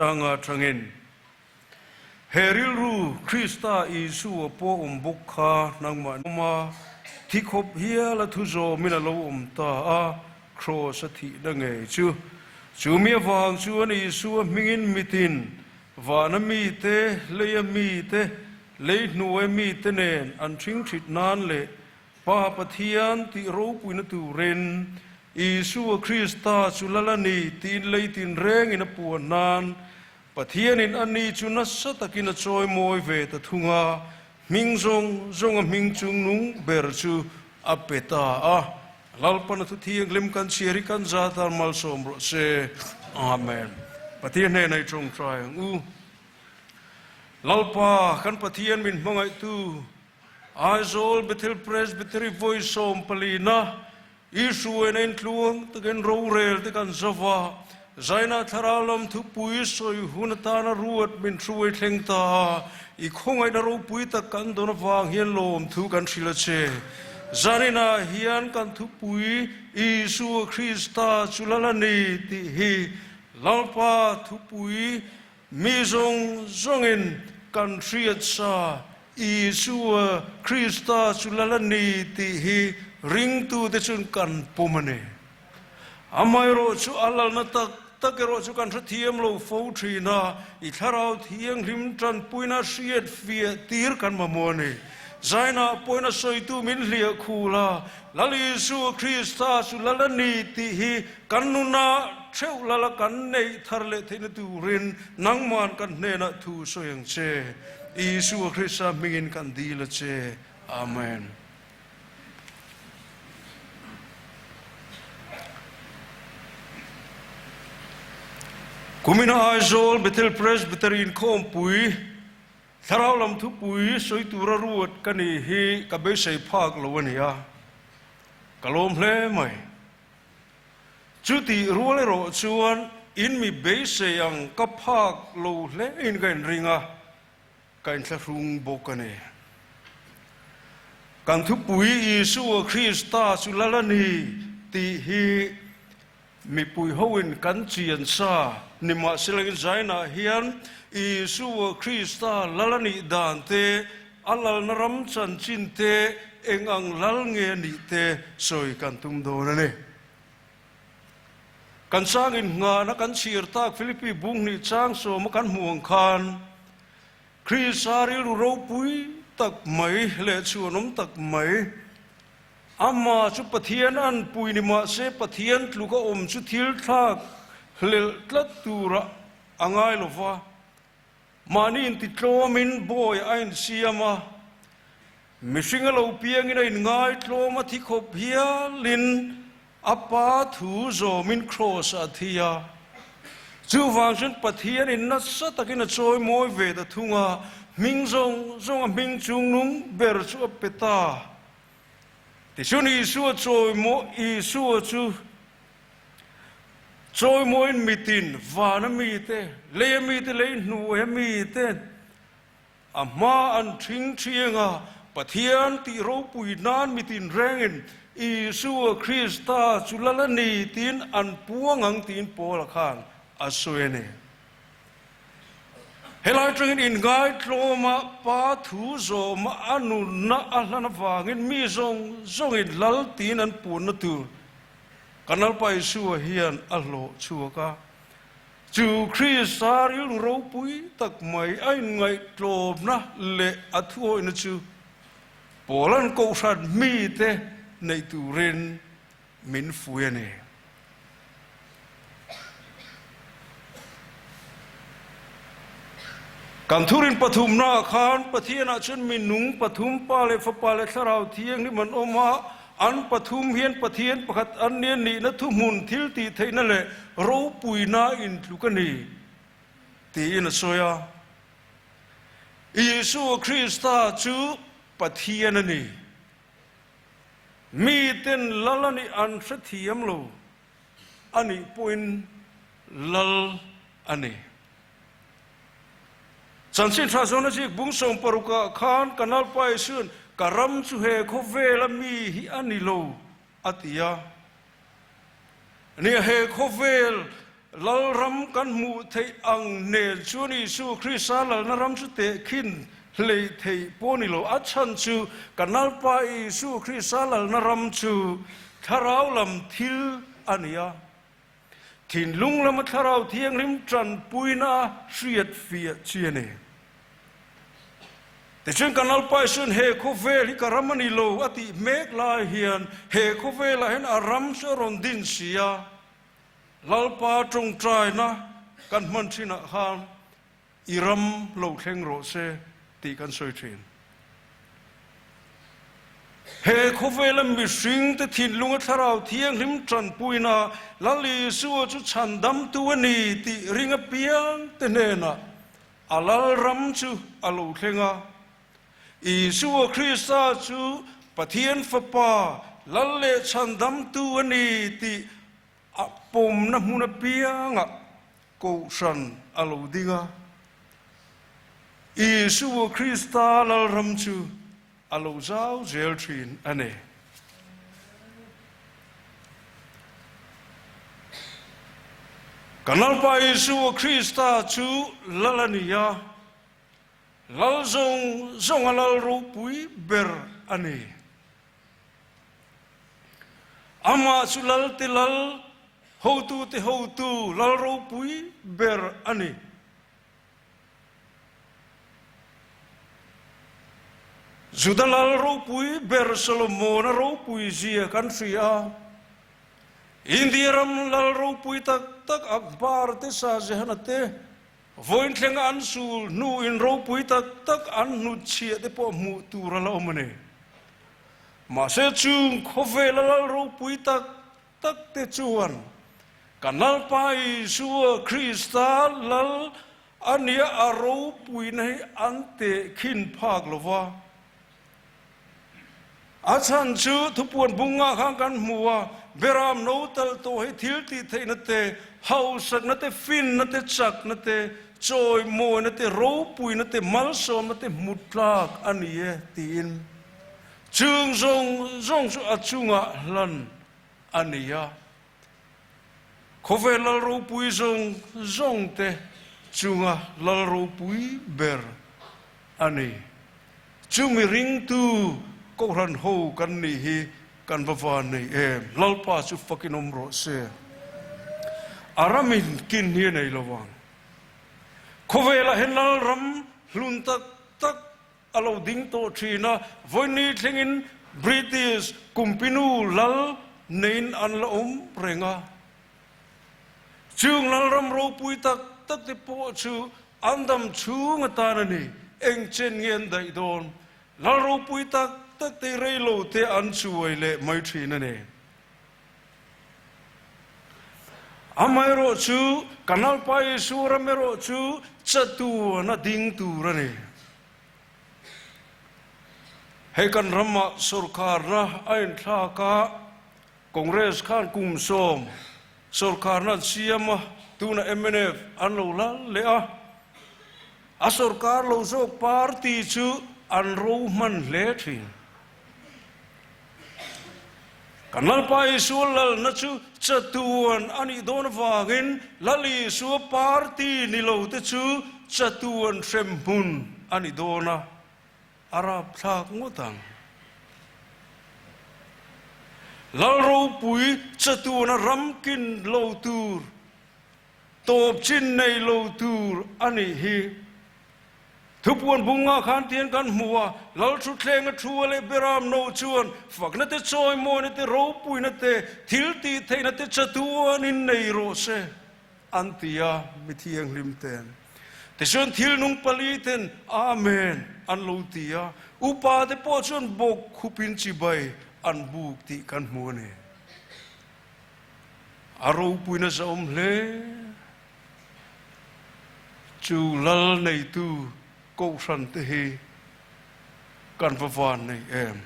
Anga tangin, He rilru Krista Isua pawh awm bawk kha nangmah awm a, thi khawp hial a thu zawmin a lo awm ta a, Kraws a thihna ngei chu. Chu mi avang chuan Isua hmingin mitin, vana mite, leia mite, lei hnuai mite nen an ṭhingṭhit nan leh Pa Pathian tih ropuina turin Isua Krista chu lal a ni tiin lei tinrengin a puan nan Pathianin a ni chu nasa takin a chawimawi ve ta thung a, hming zawng zawnga hming chungnung ber chu a pe ta a. Lalpana thu thianghlim kan chhiar hi kan za tar malsawm rawh se. Amen. Pathian hnenah i tawngtai ang u. Lalpa, kan Pathian min hmangaihtu, Aizawl Bethel Presbytery vawi sawmpalina Ihruaina in tluang takin rorel te kan zova, Zaina thlarau lam thupui sawi hun atana ruat min hruai thleng ta a, i khawngaihna ropui tak kan dawn avang hian lawmthu kan hrilh a che. Zaninah hian kan thupui Isua Krista chu lal a ni tih hi Lalpa thupui Mi zawng zawngin kan hriat sa Isua Krista chu lal a ni tih hi ringtute chuan kan pawm a ni. Amaherawh chu a lalna tak tak erawh chu kan hrethiam lo fo thin a, i Thlarau Thianghlim tanpuina hriat fiah tir kan mamawh a ni. Zainah pawhin a sawitu min hliah khul a, Lal Isua Krista chu lal a ni tih hi kan nunah theuh lala kan neih thar leh theihna turin nangman kan hnenah thu sawi ang che. Isua Krista hmingin kan dil a che. Amen. Kumina Aizawl Bethel Presbytery inkhawmpui Thlarau lam thupui sawi tura ruat ka ni hi ka beisei phak lo a ni a, ka lawm hle mai. Chutih rual erawh chuan in mi beisei ang ka phak lo hlein ka inring a, ka inthlahrung bawk a ni. Kan thupui Isua Krista chu lal a ni tih hi Mipui hoin kan chian sa nimahselain Zainah hian Isua Krista lal a nih dan te, a lalna ram chanchin te, eng ang lal nge a nih te sawi kan tum dawn a ni. Kan changin nghana kan chhir tak Philippi bunghnih chang sawma kan hmuh ang khan Krista rilru ropui tak mai leh chhuanawm tak mai Amah chu Pathian an pui ni mah se Pathian tluk a awm chu thil thlak hlelh tlat turah a ngai lo va. Mahni intitlawmin bawi a insiam a, mihring a lo piangin a inngaitlawm a thi khawp hialin a Pa thu zawmin kraws a thi a. Chuvang chuan Pathianin nasa takin a chawi mawi ve ta thung a, hming zawng zawng a hming chungnung ber chu a pe ta. Tichuan Isua chawimaw Isua chu chawimawiin mitin vana mite, leia mite, lei hnuaia mite a hma an ṭhing ṭhiang a, Pathian tih ropui nan mitin rengin Isua Krista chu lal a ni tiin an puang ang tiin Paula khan a sawi a ni. Helai atangin inngaitlawma Pa thu zawma a nunna a hlan avangin mi zawng zawngin lal tiin an puanna tur kan Lalpa Isua hian a hlawh chhuak a. Chu Krista rilru ropui tak mai a inngaihtlawmna leh a thuawihna chu Paula'n Kohhran mite neih turin min fui a ni. Kan thurin pathumnaah khan Pathianah chuan minung pathum, Pa leh Fapa leh Thlarau Thianghlim an awm a, an pathum hian Pathian pakhat an nia nihna thuhmun thil tih theihna leh ropuina intluk a ni tiin a sawi a. Isua Krista chu Pathian a ni. Miten lal a nih an hrethiam lo a nih pawhin lal a ni. Chanchin tha zawn a zik bung 60 ah khan ka nalpa Isua'n ka ram chu he khawvel a mi hi a ni lo a ti a. Nia he khawvel. Lalram kan hmuh theih ang nen chuan Isu Krista lalna ram chu tehkhin hleih theih pawh ni lo. A chhan chu kan Lalpa Isu Krista lalna ram chu thlarau lam thil a ni a. Thinlung lama Thlarau Thianghlim tanpuina hriat fiah chi a ni. Tichuan kan Lalpa Isuan he khawvel hi ka ram a ni lo a tih mek lai hian he khawvelah hian a ram chu a rawn din si a. Lalpa tawngtaina kan hman thinah khan i ram lo thleng rawh se tih kan sawi thin. He khawvela mihringte thinlunga Thlarau Thianghlim tanpuina Lal Isua chu chhandamtu a ni tih ring apiangte hnenah a Lalram chu a lo thleng a. Isua Krista chu Pathian Fapa, Lal leh Chhandamtu a ni tih a pawmna hmun apiangah Kohhran a lo ding a. Isua Krista Lalram chu a lo zau zel thin a ni. Kan Lalpa Isua Krista chu Lal a ni a. Lal zawng zawnga lal ropui ber a ni. Amah chu lal te lal, hotu te hotu, lal ropui ber a ni. Juda lal ropui ber Solomona ropui zia kan hria a. India ram lal ropui tak tak Akbar te Shahjahan-a te, Vawiin thlenga an sul hnu in ropui tak tak an hnutchhiah te pawh hmuh tur a la awm a ni. Mahse chung khawvela lal ropui tak tak te chuan kan Lalpa Isua Krista lal a nia a ropuina hi an tehkhin phak lo va. A chhan chu thupuan bunga khan kan hmu a, Beram no tal tawh hi thil tih theihna te, hausakna te, finna te, chakna te, chawimawina te, ropuina te, malsawmna te hmu tlak a ni e tiin chung zawng zawng chu a chungah hlan a ni a. Khawvel lal ropui zawng zawng te chunga lal ropui ber a ni. Chumi ringtu Kohhran ho kan nih hi kan va van nei em? Lalpa chu fakin awm rawh se. A ramin kin hi a nei lo vang. Khawvelah hian Lalram hlun tak tak a lo ding tawh thin a, vawini thlengin British kumpinu lal neiin an la awm reng a. Chung lalram ropui tak tak te pawh chu an dam chhung atan a ni, eng chen nge an daih dawn? Lal ropui tak tak te rei lo te an chuai leh mai thin a ni. Amaherawh chu kan Lalpa Isua ram erawh chu chatuan a ding tur a ni. Hei kan ramah sorkarna a inthlak a, Congress khan kum sawm sorkarna an siam a, tunah mnf an lo lal leh a. A sorkar lo zawk party chu an ro hman hle thin. Kan Lalpa Isua lalna chu chatuan a nih dawn avangin Lal Isua party ni lo te chu chatuan hrem hmun a ni dawn a, a rapthlak ngawt ang. Lal ropui chatuana ramkin lo tur, tawp chin nei lo tur a nih hi. Thupuan bunga khan tian kan hmu a, Lal Thutthlenga thua leh Beram no chuan fakna te, chawimawina te, ropuina te, thil tih theihna te chatuanin nei rawh se, an ti a, mi thianghlim ten. Tichuan thil nung pali ten Amen an lo ti a, upa te pawh chuan bawk khupin chibai an buk tih kan hmu a ni. A ropuina zahawm hle. Chu lal neitu kohhran te hi kan va van nei em?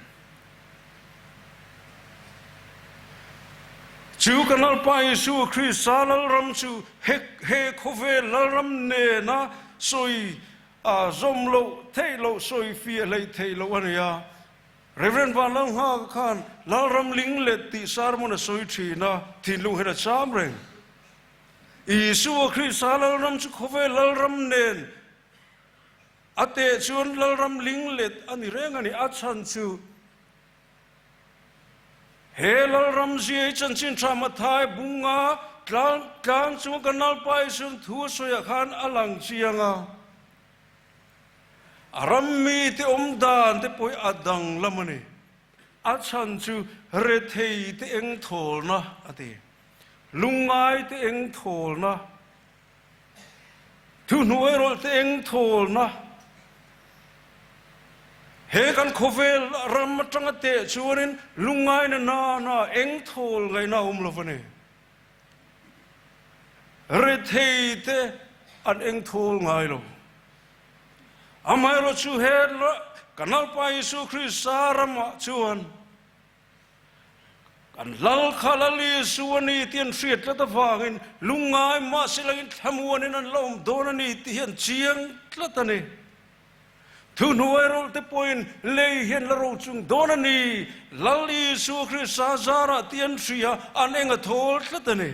Chu kan Lalpa Isua Krista Lalram chu he he khawvel Lalram nena sawi a zawm loh theih loh sawi fiah hleih theih loh a ni a. Rev. Vanlalnghaka khan Lalram ling let tih sermon a sawi thin a, thinlung hian a cham reng. Isua Krista Lalram chu khawvel Lalram nen a teh chuan Lalram linglet a ni reng a ni. A chhan chu he Lalram zia hi chanchin tha Mathai bunga tlang tlang chunga kan Lalpa Isua'n thu a sawiah khan a lang chiang a. A ram mite awm dan te pawh hi a danglam a ni. A chhan chu rethei te eng thawlna a ti. Lungngai te eng thawlna, thuhnuai rawlh te eng thawlna. He kan khawvel ram atanga teh chuanin lungngaina nana eng thawl ngaihna a awm lo a ni. Rethei te an eng thawl ngai lo. Amaherawhchu he kan Lalpa Isu Krista ramah chuan kan Lal kha Lal Isu a ni tih an hriat tlat avangin lungngai mahse langin thlamuanin an la awm dawn a ni tih hi an chiang tlat a ni. Thuhnuai rawlh te pawhin lei hian la ro chung dawn a ni, Lal Isu Krista zarah tih an hria, an eng a thawl tlat a ni.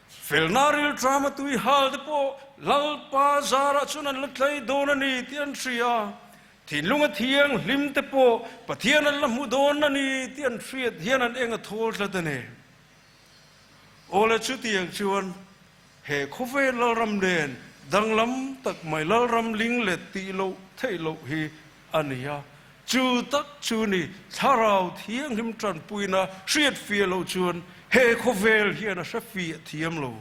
Felna rilṭama tui hal te pawh Lalpa zarah chuan an la tlai dawn a ni tih an hria. Thinlunga thianghlim te pawh Pathian an la hmu dawn a ni tih an hriat hian an eng a thawl tlat a ni. Awle chutiang chuan he khawvel Lalram nen danglam tak mai Lalram ling let tih loh theih loh hi a ni a. Chu tak chu ni Thlarau Thianghlim tanpuina hriat fiah loh chuan he khawvel hian a hre fiah thiam lo,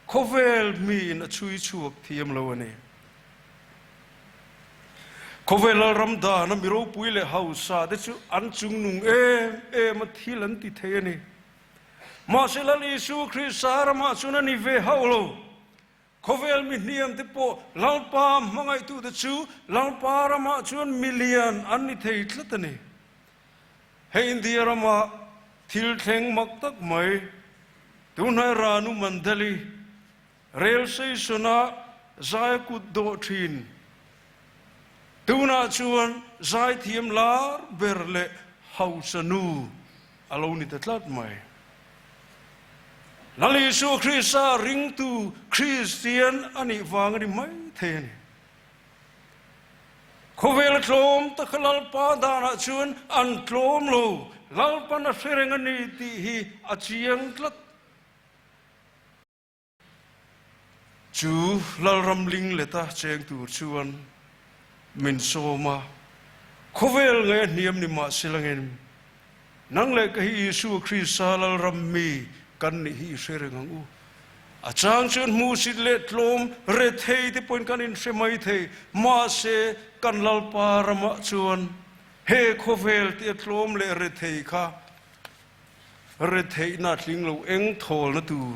khawvel miin a chhui chhuak thiam lo a ni. Khawvel Lalram dana mi ropui leh hausa te chu an chungnung em em a thil an ti thei a ni. Mahse Lal Isu Krista ramah chuan a ni ve hauh lo. Khawvel mi hniam te pawh Lalpa hmangaihtute chu Lalpa ramah chuan milian an ni thei tlat a ni. Hei India rama thil thleng mak tak mai, tunhnai Ranu Mandali rail station-a zai kut dawh thin, tunah chuan zaithiam lar ber leh hausa nu a lo ni ta tlat mai. Lal Isua Krista ringtu Kristian a nih vang a ni mai thei a ni. Khawvel a tlawm tak a Lalpa danah chuan an tlawm lo, Lalpan a hre reng a ni tih hi a chiang tlat. Chu Lalram lingleta cheng tur chuan min sawm a, khawvel nge a hniam ni mah se langin, nang leh ka hi Isua Krista Lalram mi kan nih hi i hre reng ang u. A chang chuan hmuhsit leh tlawm rethei te pawhin kan inhre mai thei, mahse kan Lalpa ramah chuan he khawvel tia tlawm leh rethei kha Retheihna tling lo eng thawlna tur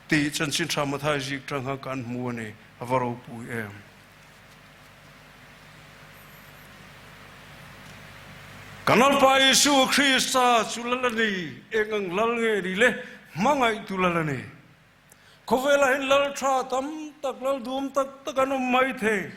tih chanchin tha Mathai zik tang khan kan hmu a ni, a va ropui em. Kan Lalpa Isua Krista chu lal a ni, eng ang lal nge ni le, hmangaihtu lal a ni. Khawvelah hian lal tha tam tak, lal duam tak tak an awm mai thei.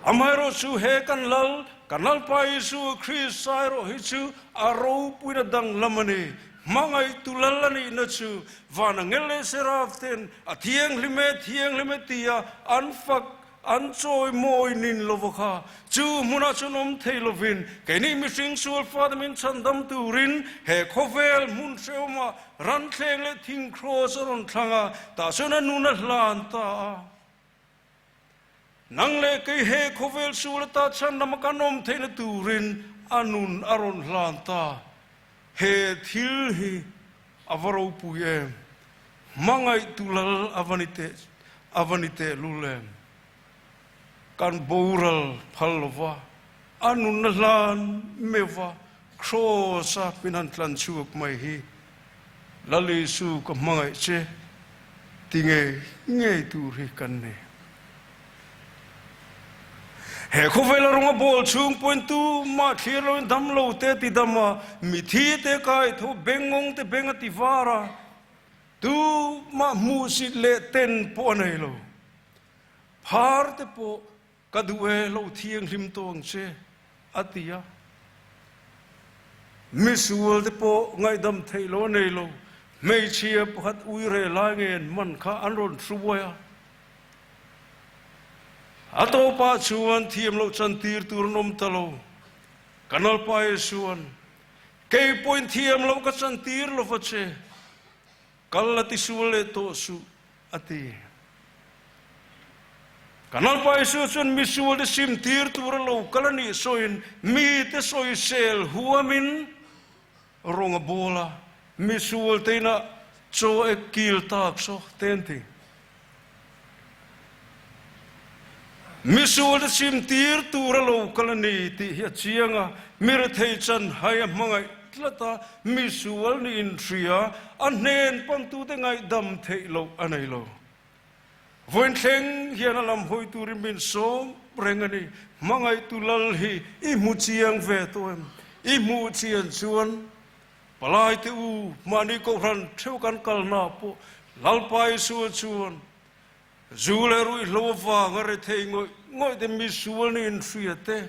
Amaherawhchu he kan Lal, kan Lalpa Isua Krista erawh hi chu a ropuina danglam a ni. Hmangaihtu Lal a nihna chu van angel leh seraf ten a thianghlim e, thianghlim e tia an fak, an chawi mawi nin lova kha chu hmunah chuan awm thei lovin keini mihring sual fate min chhandam turin he khawvel hmun hrehawmah ranthleng leh thing kraws a rawn thlang a, tah chuan a nun a hlan ta a. Nang leh kei he khawvel sual ata chhan lama kan awm theihna turin a nun a rawn hlan ta. He thil hi a va ropui em? Hmangaihtu lal a va ni teh a va ni tehlul em? Kan boral phal lova, a nun a hlan meuh a, Kraws-a min han tlan chhuak mai hi Lal Isu ka hmangaih che ti ngei ngei tur hi kan ni. He khawvela rawnga bawl chhung pawhin tumah thlir loin dam lo te ti dam a, mithi te kai tho bengngawng te beng a ti var a, tumah hmuhsit leh ten pawh a nei lo. Phar te pawh Ka duh e, lo thianghlim tawh ang che, a ti a. Misual te pawh ngaihdam theih lo a nei lo. Hmeichhia pakhat uire lai nge an man kha an rawn hruai a. A tawpah chuan thiam loh chantir tur an awm ta lo. Ka nalpa Isua'n, Kei pawhin thiam loh ka chantir lo va che, kal la tisual leh tawh suh, a ti. Ka nalpa Isua chuan misualte simtir tura lo kal a nih sawiin mite sawisel huamin rawng a bawl a, misualte inah chaw ek kil tak saw te an ti. Misualte simtir tura lo kal a ni tih hi a chiang a, mi rethei chan hai a hmangaih tlat a, misual nih inhria a hnen pantute ngaihdam theih loh a nei lo. Vawiin thleng hian a lam hawi turin min sawm reng a ni. Hmangaihtu Lal hi i hmu chiang ve tawh em? I hmuh chian chuan Palaite u, mahni kohhran theuh kan kalna pawh Lalpa Isua chuan zu leh ruihhlo avanga rethei ngawih ngawih te misual nih inhria te,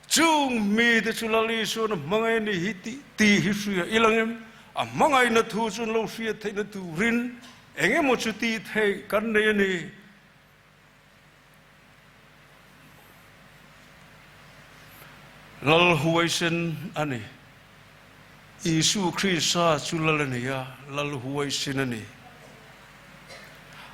chung mite chu Lal Isua'n a hmangaih a ni hi tih tih hi hria i lang em? A hmangaihna thu chu an lo hriat theihna turin eng emaw chu tih theih kan nei a ni. Lal huaisen a ni. Isu Krista chu Lal a ni a, Lal huaisen a ni.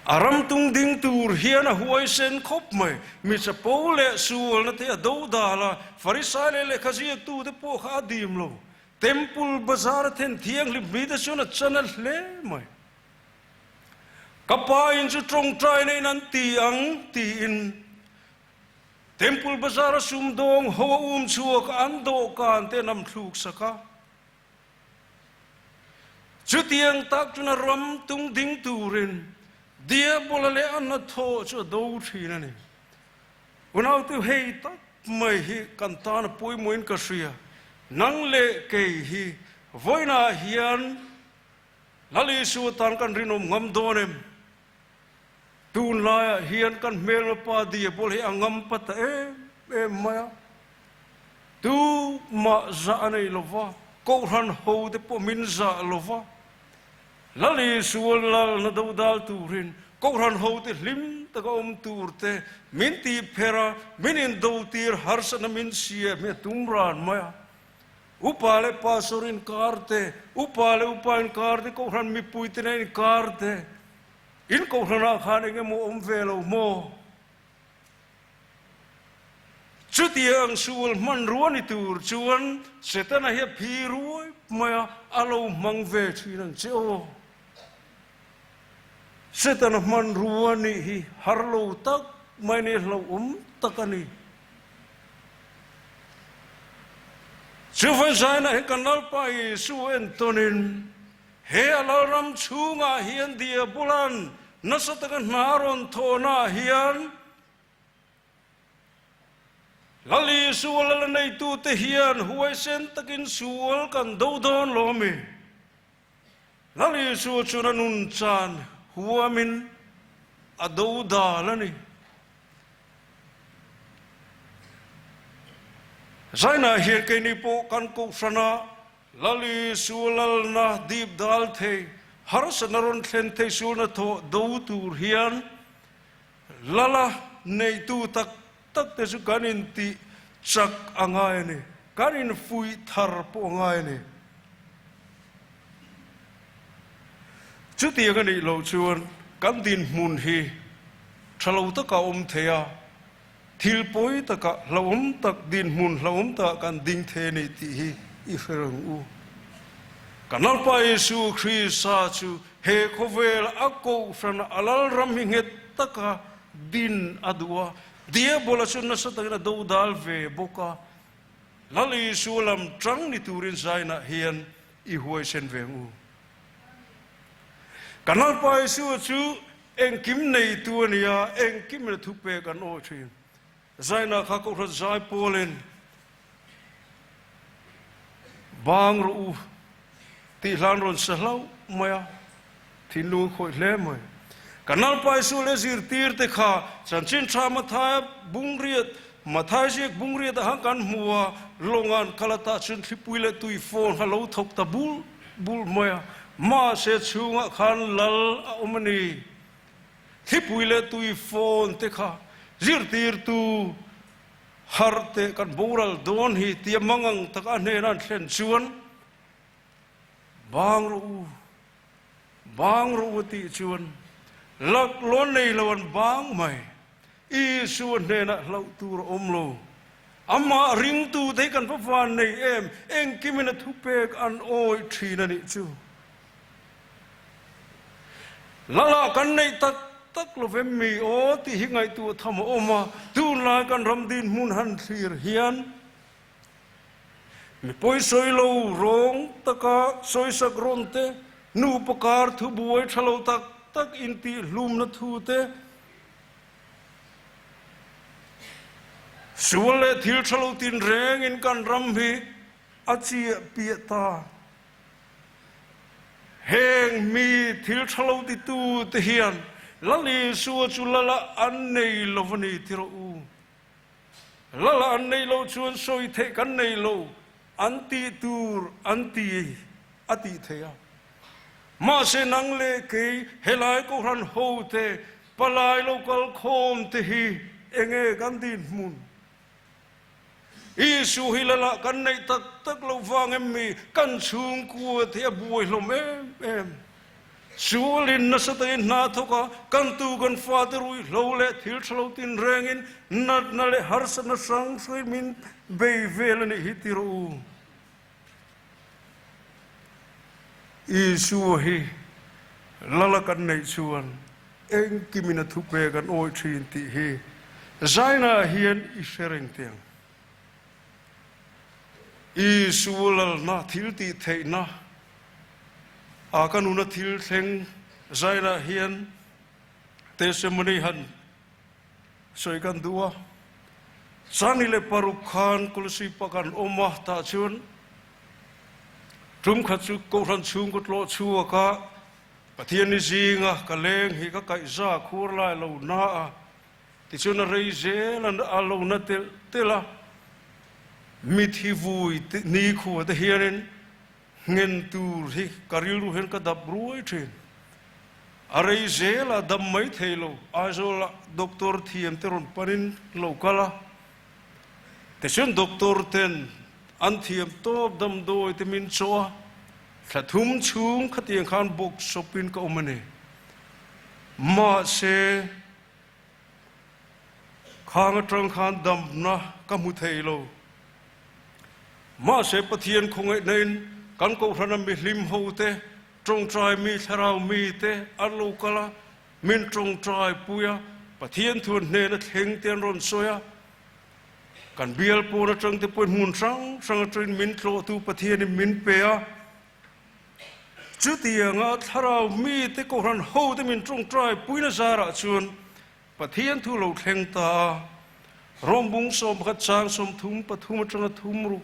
A ram tung ding tur hian a huaisen khawp mai. Mi chapo leh sualna te a do dal a, Farisai leh lehkha ziaktute pawh kha a dim lo. Temple bazar a then thianghlim mite chuan a chan a hle mai. Ka pa in chu tawngtaina in an ti ang tiin Temple Bazar a sumdawng ho a um chhuak an dawhkan te an am thluk sak a. Chutiang tak chuan a ram tung ding turin Diabola leh a hnathawh chu a do thin a ni. Unautu hei tak mai hi kan tan a pawimawhin ka hria. Nang leh kei hi vawiinah hian Lal Isua tan kan rinawm ngam dawn em? Tunlaiah hian kan hmelma pa Diabol hi a ngam pa ta em em mai a. Tumah zah a nei lo va, Kohhran hote pawh min zah lo va. Lal Isua lalna dodal turin Kohhran hote hlim taka awm turte min tihpher a, min indotir harsatna min siam hi a tum ran mai a. Upa leh pastor inkar te, upa leh upa inkar te, kohhran mipui te nen inkar te, in kohhranah khan eng emaw awm ve lo maw? Chutiang sual hmanrua ni tur chuan Setana hi a phi ruai mai a, a lo hmang ve thin ang che aw. Setana hmanrua nih hi har lo tak mai ni, hlauhawm tak a ni. Chuvan zainah hi kan Lalpa Isu entawnin he a Lalram chhungah hian Diabolan nasa taka hna rawn thawhnaah hian Lal Isu a lal neitute hian huaisen takin sual kan do dawn lo ami? Lal Isu chuan a nun chan huamin a do dal a ni. Zainah hian keini pawh kan kohhrana Lal Isu lalna dip dal thei, harsatna rawn thlen thei sulna thawh do tur hian Lala neitu tak tak te chu kan intih chak a ngai a ni, kan infuih thar pawh a ngai a ni. Chutiang a nih loh chuan kan dinhmun hi tha lo taka awm thei a, thil pawi taka hlauhawm tak dinhmun hlauhawm takah kan ding thei a ni tih hi i hre reng u. Kan Lalpa Isu Krista chu he khawvel a kohhran a lalram hi nghet taka din a duh a, Diabola chu nasa takin a dodal ve bawk a, Lal Isua lam tang ni turin zainah hian i huaisen ve ang u. Kan Lalpa Isua chu engkim neitu a ni a, engkim in a thupek an awi thin. Zainah kha Kohhran zai pawlin bang rawh u tih hlan rawn sa hlauh mai a, thinlung a khawih hle mai. Kan Lalpa Isua leh zirtirte kha chanchin tha Mathaia bungriat, Mathai ziak bungriat ah khan kan hmu a, lawnga'n kal atah chuan thlipui leh tui fawn kha lo thawk ta bul bul mai a. Mahse chhungah khan lal a awm a ni. Thlipui leh tui fawn te kha zirtirtu harh teh kan boral dawn hi tia mangang taka a hnena an thlen chuan bang rawh u, bang rawh u a tih chuan laklawn nei lo an bang mai. Isua hnenah hlauh tur a awm lo. Amah ringtute hi kan va van nei em? Engkimin a thupek an awih thin a nih chu. Lala kan neih tak tak lo vem mi aw tih hi ngaihtuah tham a awm a, tunlai kan ram dinhmun han thlir hian mi pawisawi lo rawng taka sawisak rawn te, nupa kar thubuai tha lo tak tak intihhlumna thu te, Sual leh thil tha lo tinrengin kan ram hi a chiah piah ta. Heng mi thil tha lo titute hian Lal Isua chu Lala an nei lo a ni ti rawh u. Lala an neih loh chuan sawi theih kan nei lo, an tih tur an ti a tih theih a. Mahse nang leh kei helai Kohhran hote palai lo kal khawm te hi enge kan dinhmun? Isu hi Lala kan neih tak tak loh vang em mi kan chhungkua te a buai hlawm em em. Sualin nasa takin hna thawk a, kan tu kan fate ruihhlo leh thil tha lo tinrengin natna leh harsatna hrang hruai min bei vel a nih hi ti rawh u. Isua hi Lala kan neih chuan engkimin a thupe kan awih thin tih hi Zaina hian i hre reng teh ang. Isua lalna thil tih theihna a ka nuna thil thleng Zaina hian testimony han sawi kan duh a. Sangni leh paruk khan Kolasib-ah kan awm a, tah chuan tum khat chu Kohhran chhungkaw tlawh chhuak a, Pathian ni zinga ka leng hi ka kaihza khur lai lo na a, tichuan a rei zel a, a lo na telh telh a, mithi vui nikhua te hianin Nghen tur hi ka rilru hian ka dap ruai thin. A rei zel a, dam mai thei lo. Aizawlah doctor thiam te rawn panin lo kal a. Tichuan doctor ten an thiam tawp damdawi te min chaw a, thla thum chhung khatiang khan bawk sawpin ka awm a ni. Mahse, Khang atang khan damna ka hmu thei lo. Mahse Pathian khawngaihna-in kan Kohhrana mihlim hote, tawngtai mi, thlarau mite an lo kal a, min tawngtai pui a, Pathian thuan hnena thleng te an rawn sawi a. Kan bial pawn atang te pawhin hmun hrang hrang atangin min tlawhtu Pathianin min pe a. Chutianga thlarau mite Kohhran hote min tawngtai puina zarah chuan Pathian thu lo thleng ta a, Rawmbung 11 chang 33 atanga thum ruk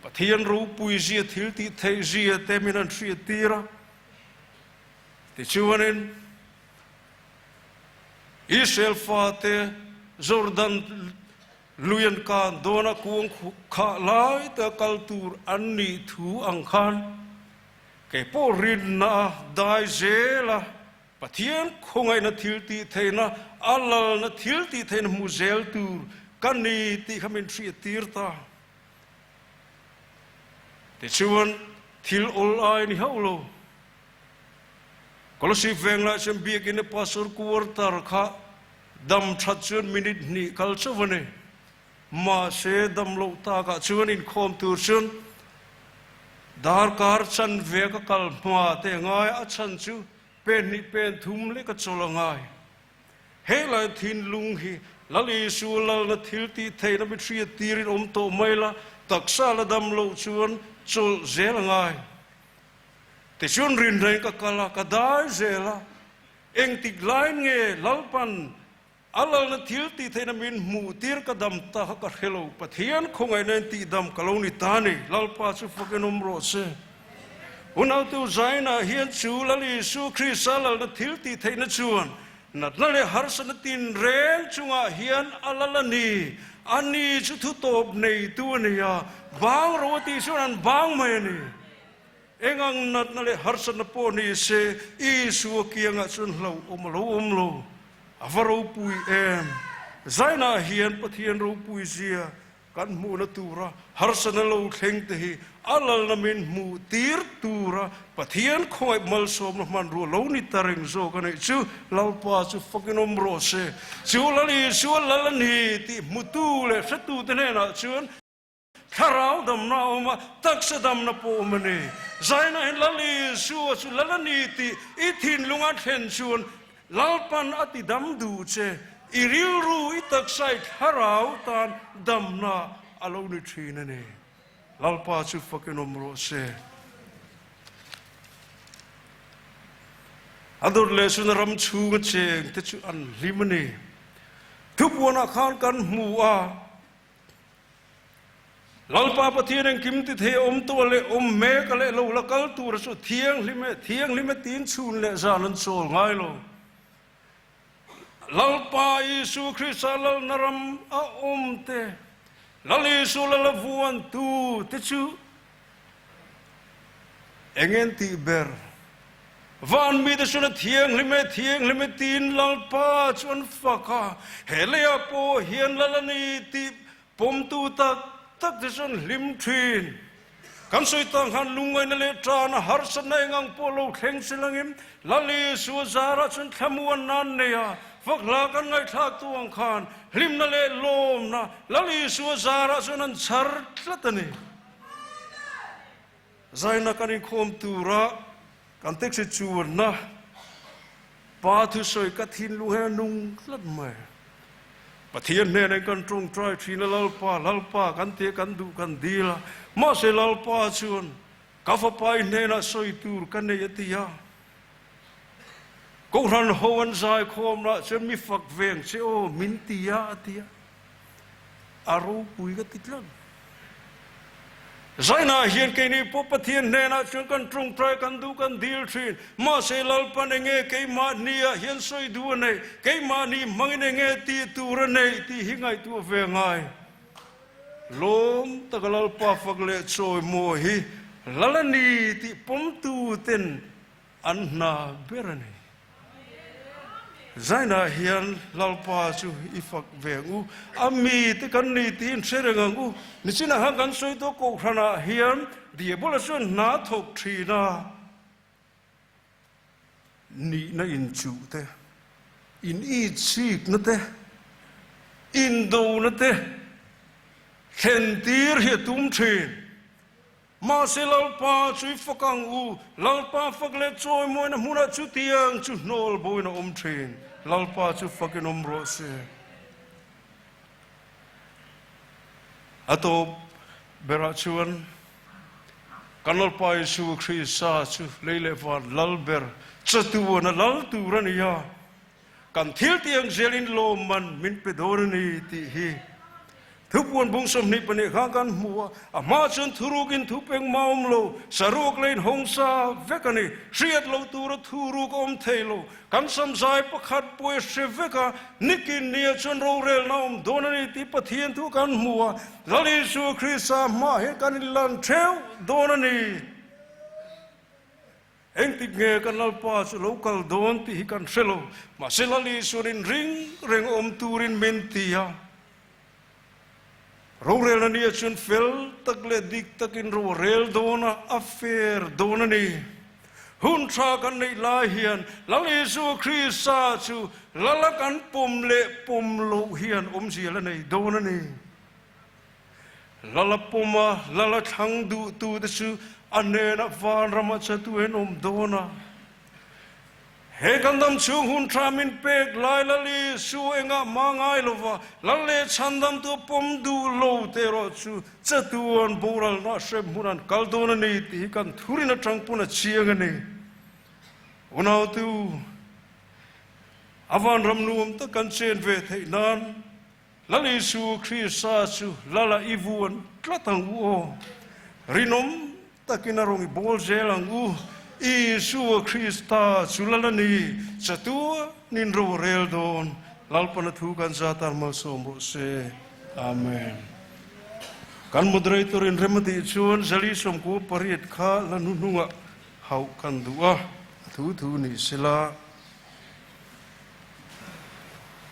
Pathian ropui zia thil tih theih zia te min han hriat tir a. Tichuanin Israel fate Jordan lui an kan dawna kuang khah lai te a kal tur an nih thu ang khan kei pawh rinna a dai zel a. Pathian khawngaihna thil tih theihna, a lalna thil tih theihna hmu zel tur ka ni tih kha min hriattir ta. Tichuan, thil awl ai ni hauh lo. Kolosip venglai chuan biakinn a pastor quarter kha dam that chuan minute hnih kal chauh a ni. Mahse, dam loh takah chuan inkhawm tur chuan darkar chanve ka kal hma teh ngai a chhan chu pen hnih pen thum leh ka chawl a ngai. He lai thinlung hi Lal Isua lalna thil tih theihna mi hriat tirin awm tawh mai la, taksa la dam loh chuan chawlh zel a ngai. Tichuan rinreng ka kal a, ka dai zel a, engtik laiin nge Lalpan A lalna thil tih theihna min hmuh tir ka dam ta kha ka hre lo. Pathian khawngaihna in tih dam ka lo ni ta ni. Lalpa chu fakin awm rawh se. Unautu Zainah hian chu Lal Isu Krista lalna thil tih theihna chuan natna leh harsatna tinreng chungah hian a lal a ni. A ni chu thutawp neitu a ni a, bang ro a tih chuan an bang mai a ni. Eng ang natna leh harsatna pawh ni se, Isua kiangah chuan hlauhawm a lo awm lo. A va ropui em! Zainah hian Pathian ropui zia kan hmuhna tura harsatna lo thleng te hi a lalna min hmuh tir tura Pathian khawngaih malsawmna hmanrua lo ni ta reng zawk a nih chu Lalpa chu fakin awm rawh se. Chu Lal Isua lal a ni tih hmutu leh hretute hnenah chuan Thlarau damna a awm a, taksa damna pawh awm a ni. Zaina hian Lal Isua chu lal a ni tih i thinlunga thlen chuan Lalpan a ti dam duh che. I rilru, i taksa, i thlarau tan damna a lo ni thin a ni. Lalpa chu fakin awm rawh se. A dawt leh chun ram chhunga cheng te chu an hlim a ni. Thupuanah khan kan hmu a. Lalpa Pathian engkim ti thei a awm tawh leh awm mek a leh lo la kal tur a chu thianghlim e, thianghlim e tiin chhun leh zan an chawl ngai lo. Lalpa Isu Krista lalna ram a awm te, Lal Isu lal a vuan tu te chu Eng en tih ber? Van mite chuan a thianghlim e, thianghlim e tiin Lalpa chu an fak a, he leiah pawh hian Lal a ni tih pawmtu tak tak te chuan hlim thin. Kan sawi tang khan lungngaihna leh ṭana harsatna eng ang pawh lo thleng si langin Lal Isua zarah chuan thlamuan nan nei a, fak hla kan ngaihthlak tu ang khan hlimna leh lawmna Lal Isua zarah chuan an chhar tlat a ni. Zaina kan inkhawm tura kan taxi chuanna pa thusawi ka thinlung hian a nung tlat mai. Pathian hnenah kan tawngtai thin a, Lalpa, Lalpa kan tia kan duh kan dil a, mahse Lalpa chuan ka fapa i hnenah sawi tur ka nei a ti a. Kohhran ho an zaikhawm lah chuan mi fak veng che aw min ti a a ti a. A ropui ka ti tlat. Zainah hian keini pawh Pathian hnenah chuan kan tawngtai kan duh kan dil thin. Mahse Lalpan enge keimahniah hian sawi duh a neih, keimahni hmangin enge tih tur a neih tih hi ngaihtuah ve ngai. Lawm taka Lalpa fak leh chawimawi hi Lal a ni tih pawmtu ten an hna ber a ni. Zainah hian Lalpa chu i fak ve ang u, a mite kan ni tiin hre reng ang u. Nichinah khan kan sawi tawh Kohhranah hian Diabola chuan hna thawk thin a, nihna inchuh te, in itsikna te, indona te thlen tir hi a tum thin. Mahse Lalpa chu i fak ang u, Lalpa fak leh chawimawina hmunah chutiang chu hnawl boin a awm thin. Lalpa chu fakin awm rawh se. A tawp berah chuan kan Lalpa Isu Krista chu lei leh van lal ber chatuan a lal tur a ni a, Kan thil tiang zelin lawmman min pe dawn a ni tih hi thupuan bung 22 khan kan hmu a, a hma chuan thurukin thu peng mah awm lo, saruak leiin hawng sa vek a ni. Hriat loh tura thuruk a awm thei lo. Kan samzai pakhat pawh i hre vek a, nikin nia chuan rorelna a awm dawn a ni tih Pathian thu kan hmu a, Lal Isua Krista hmaah hian kan inlan theuh dawn a ni. Engtik nge kan Lalpa chu lo kal dawn tih hi kan hre lo. Mahse Lal Isuan in ring reng awm turin min ti a. Rorelna nia chuan fel tak leh dik takin ro a rel dawn a, a fair dawn a ni. Hun tha kan neih lai hian Lal Isua Krista chu Lala kan pawm leh pawm loh hian awmzia la nei dawn a ni. Lala pawma lala thlang duhtute chu a hnenah vanramah chatu an awm dawn a. He kan dam chhung hun tha min pek lai Lal Isu engah hma ngai lova Lal leh chhandamtu a pawm duh lo te erawh chu chatuan boralna hrem hmun an kal dawn a ni tih hi kan thurin atang pawn a chiang a ni. Unautu, a vanram nuam tak kan chen ve theih nan Lal Isu Krista chu Lala i vuan tlat ang u aw. Rinawm takin a rawn i bawl zel ang u. Isua Krista chu Lal a ni, chatuanin ro a rel dawn. Lalpana thu kan zat a malsawm rawh se. Amen. Kan moderator in rem a tih chuan 418 kha la hnuhnungah hauh kan duh a, a thu thu ni sela.